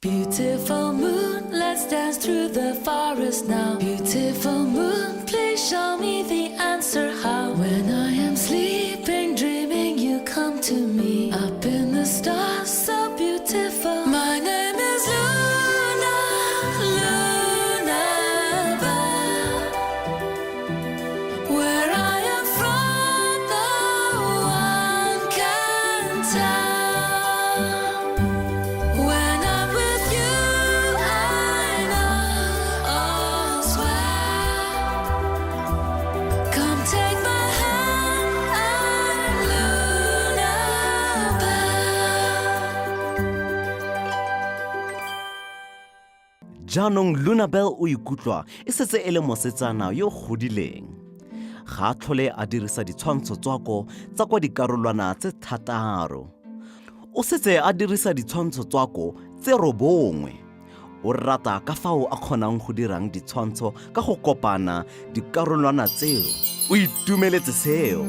Beautiful moon, let's dance through the forest now. Beautiful moon, please show me the answer how. When I am sleeping, dreaming, you come to me. Up in the stars, so beautiful. My name is Luna, Luna Bell. Where I am from, no one can tell. When I'm with you, I know all's well. Come take my hand, I'm Luna Bell. Jaanong Lunabel o ikutlwa e setse e le mosetsana yo o godileng. Ga a tlhole a dirisa ditshwantshotswako tsa kwa dikarolwana tse thataro. O setse a dirisa ditshwantshotswako tse robongwe. O rata ka fao a kgonang go dirang ditshwantsho ka go kopana dikarolwana tseo. O itumeletse seo.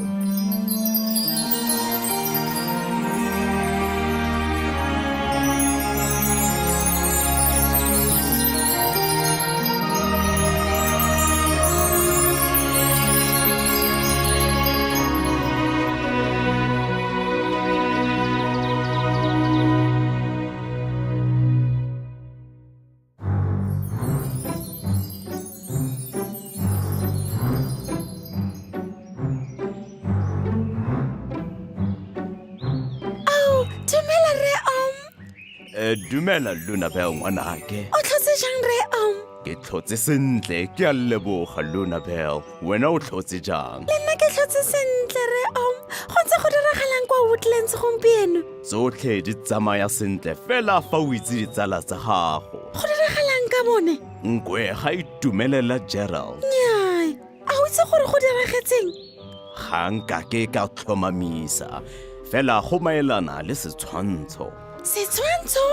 Ao, dumela re om. Eh, dumela Luna Bell ngwanake. O tlhotse jang re om? Ke tlhotse sentle, ke a leboga Luna Bell. Wena o tlhotse jang? Le nna ke tlhotse sentle re om. Go ntse go diragalang kwa Woodlands gompieno? Tsotlhe di tsamaya sentle fela fa o itse ditsala tsa gago. Go diragalang ka bone? Nkwe ga itumelela Gerald. Nnyai, a o itse gore go diragetseng? Ga nkake ka tlhomamisa, fela go maelana le setshwantsho. Setshwantsho?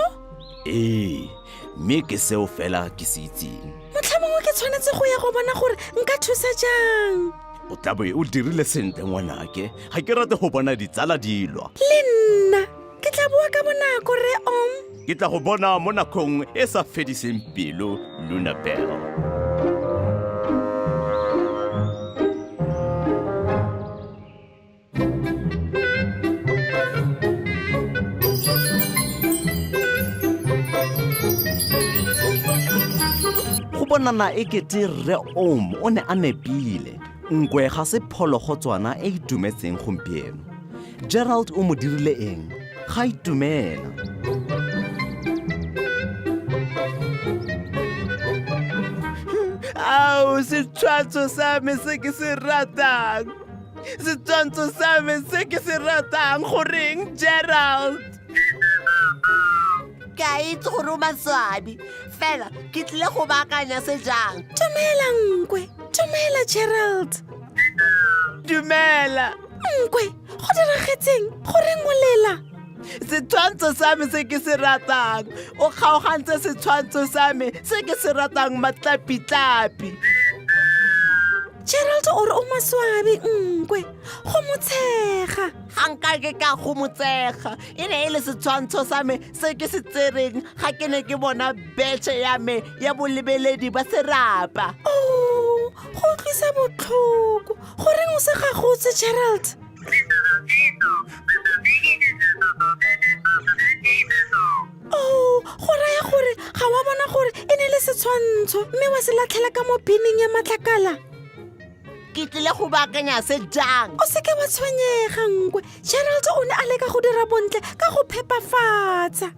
Ee, mme ke seo fela ke se itseng. Motlhamongwe ke tshwanetse go ya go bona gore nka thusa jang. O tla be o dirile sentle ngwanake. Ga ke rate go bona ditsala di lwa. Le nna ke tla boa ka bonako re om. Ke tla go bona mo nakong e sa fediseng pelo, Luna Bell. Go bonana e kete Rre Oom o ne a nepile. Nkwe ga se phologotswana e e itumetseng gompieno. Gerald o mo dirile eng? Ga itumela. Ao, setshwantsho sa me se ke se ratang! Setshwantsho sa me se ke se ratang! Goreng, Gerald? Ke a itse gore o maswabi, fela ke tlile go baakanya se jang. Dumela Nkwe. Dumela Gerald. Dumela. Nkwe, go diragetseng? Goreng o lela? Setshwantsho sa me se ke se ratang. O kgaogantse setshwantsho sa me se ke se ratang matlapi-tlapi. Gerald o re o maswabi Nkwe. Go mo tshega. Ga nka ke ka go mo tsega. E ne e le setshwantsho sa me se ke se tsereng ga ke ne ke bona betšhe ya me ya bolebeledi ba serapa. Oh, go utlwisa botlhoko. Goreng o se gagotse, Gerald? Oh, go raya gore ga wa bona gore e ne le setshwantsho mme wa se latlhela ka mo bining ya matlakala. Ke tlile go baakanya se jang? O seke wa tshwenyega, Nkwe. Gerald o ne a leka go dira bontle ka go phepafatsa.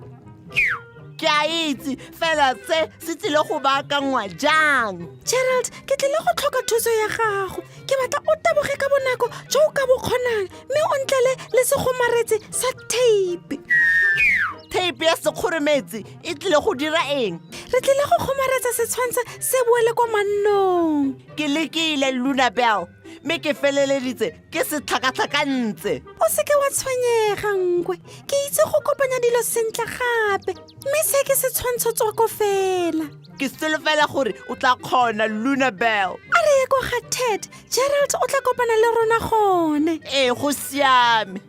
Ke a itse, fela se se tlile go baakangwa jang? Gerald, ke tlile go tlhoka thuso ya gago. Ke batla o taboge ka bonako jo o ka bo kgonang mme o ntlele le sekgomaretsi sa tape. Tape ya sekgoremetsi e tlile go dira eng? Re tlile go kgomaretsa setshwantsho se boele kwa mannong. Ke lekile, Luna Bell, mme ke feleleditse ke se tlhakatlhakantse. O seke wa tshwenyega, Nkwe. Ke itse go kopanya dilo sentle gape, mme se ke setshwantshotswako fela. Ke solofela gore o tla kgona, Luna Bell. A re ye kwa ga Ted. Gerald o tla kopana le rona gone. Ee, go siame.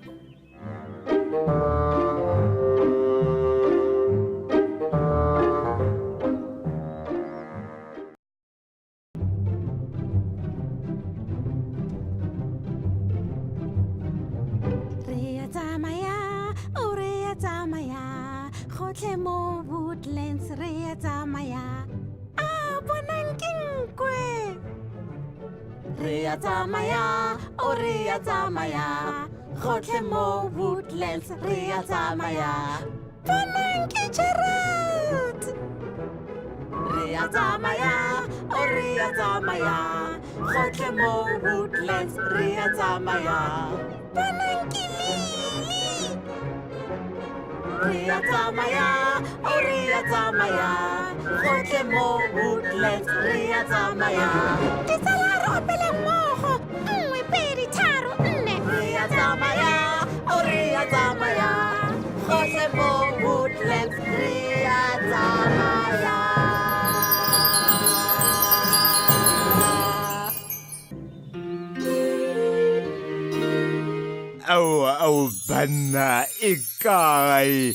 mo Woodlands re ya tsamaya. A bonang ke nkwe. Re ya tsamaya, o re ya tsamaya. Gotlhe mo Woodlands re ya tsamaya. Bonang ke Gerald. Re ya tsamaya, o re ya tsamaya. Gotlhe mo Woodlands re ya tsamaya. Bonang ke Lily. Re ya tsamaya, o re ya tsamaya. Gotlhe mo Woodlands re ya tsamaya. Ditsala re opele mmogo. 1, 2, 3, 4. Re ya tsamaya, o re ya tsamaya. Gotlhe mo Woodlands re ya tsamaya. Ao, ao, banna, e kae?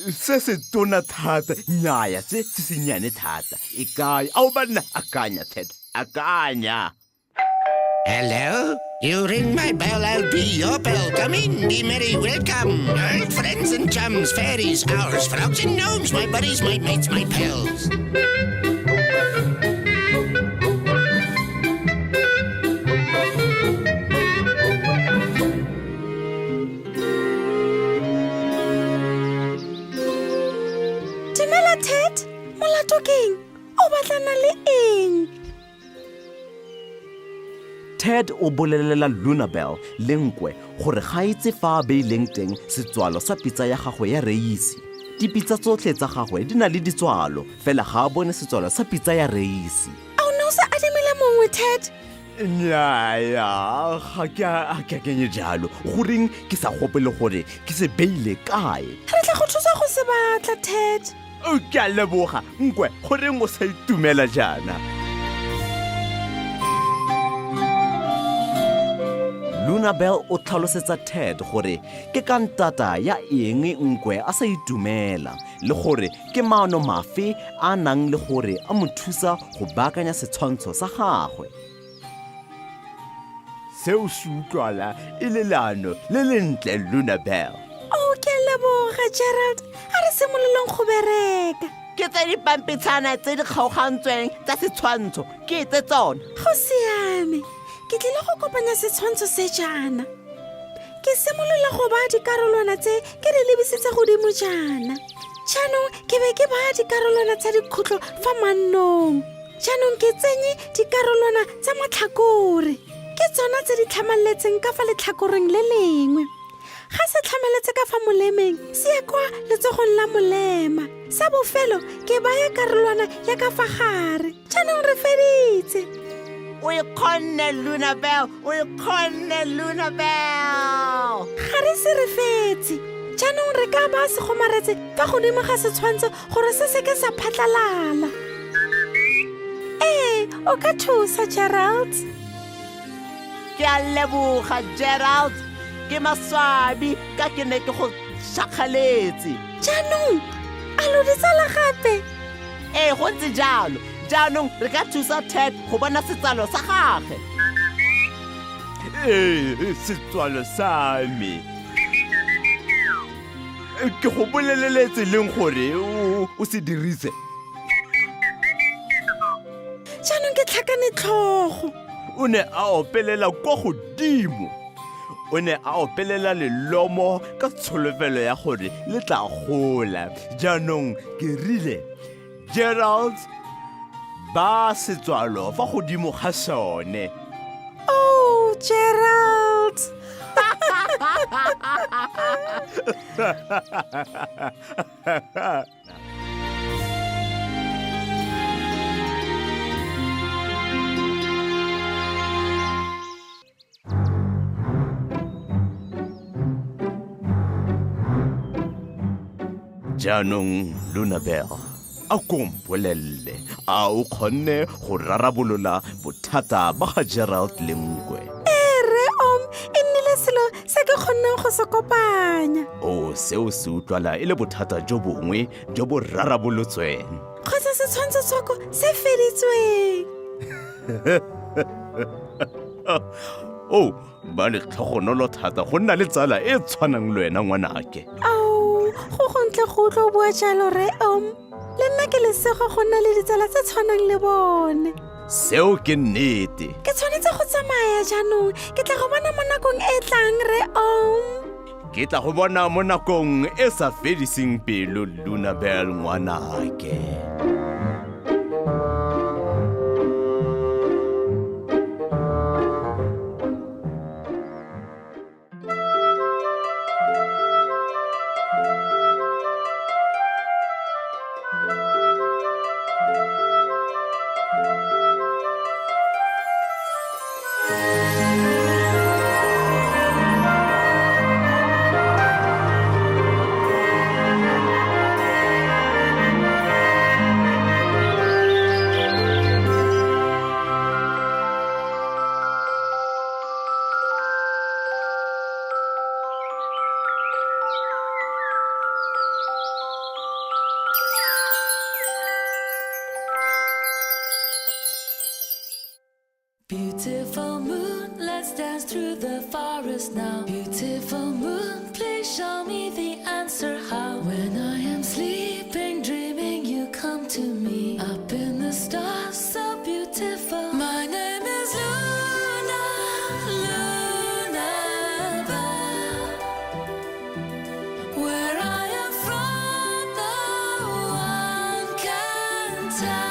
Se se tona thata, nnyaya, se se sennyane thata, e kae? Ao, banna, akanya, Ted, akanya. Hello? You ring my bell, I'll be your bell. Come in, be merry, welcome. Old friends and chums, fairies, owls, frogs and gnomes, my buddies, my mates, my pals. Dumela Ted, molato keng? O batlana le eng? Ted o bolelela Lunabel le nkwe gore ga itse fa a beileng teng setswalo sa pitsa ya gagwe ya reisi. Dipitsa tsotlhe tsa gagwe di na le ditswalo, fela ga a bone setswalo sa pitsa ya reisi. A o ne o sa adimile mongwe, Ted? Nnyaya, ga ke a ke akenye jalo. Goreng ke sa gopole gore ke se beile kae? Re tla go thusa go se batla, Ted. O, ke a leboga, nkwe, goreng o sa itumela jaana? Lunabel o tlhalosetsa Ted gore ke ka ntata ya eng nkwe a sa itumela le gore ke maano mafe a nang le gore a mo thusa go baakanya setshwantsho sa gagwe. Seo se utlwala e le leano le lentle, Lunabel. O, ke a leboga, Gerald. A re simololeng go bereka. Ke tse dipampitshana tse di kgaogantsweng tsa setshwantsho, ke tse tsona. Go siame. Ke tlile go kopanya setshwantsho se jaana. Ke simolola go baya dikarolwana tse ke di lebisitse godimo jaana. Jaanong ke be ke baya dikarolwana tsa dikhutlo fa mannong. Jaanong ke tsenye dikarolwana tsa matlhakore. Ke tsona tse di tlhamaletseng ka fa letlhakoreng le lengwe. Ga se tlhamaletse ka fa molemeng, se ye kwa letsogong la molema. Sa bofelo ke baya karolwana ya ka fa gare. Jaanong re feditse. O e kgonne, Lunabel, o e kgonne, Lunabel. Ga re se re fetse. Jaanong re ka baya segomaretse fa godimo ga setshwantsho gore se seke sa phatlalala. Ee, o ka thusa, Gerald. Ke a leboga, Gerald. Ke maswabi ka ke ne ke go shakgaletse. Jaanong, a lo ditsala gape? Ee, go ntse jalo. Jaanong re ka thusa Ted go bona setswalo sa gagwe. Ee, setswalo sa me. Ke go boleleletse leng gore o se dirise? Jaanong ke tlhakane tlhogo. O ne a opelela kwa godimo. O ne a opelela lelomo ka tsholofelo ya gore le tla gola. Jaanong ke rile, Gerald, ba setswalo fa godimo ga sone. Oh, Gerald. Jaanong, Lunabel, a ko mpolelele, a o kgonne go rarabolola bothata ba ga Gerald le nkwe? Ee, rre Om, e nnile selo se ke kgonneng go se kopanya. O, seo se utlwala e le bothata jo bongwe jo bo rarabolotsweng. Kgotsa setshwantshotshoko se feditsweng. O, ba letlhogonolo thata go nna le tsala e tshwanang le wena, ngwanake. Ao. Go gontle go utlwa o bua jalo re om. Le nna ke lesego go nna le ditsala tse tshwanang le bone. Seo ke nnete. Ke tshwanetse go tsamaya jaanong. Ke tla go bona mo nakong e tlang re om. Ke tla go bona mo nakong e sa fediseng pelo Lunabel ngwanake. Beautiful moon, let's dance through the forest now. Beautiful moon, please show me the answer how. When I am sleeping, dreaming, you come to me. Up in the stars, so beautiful. My name is Luna, Luna Bell. Where I am from, no one can tell.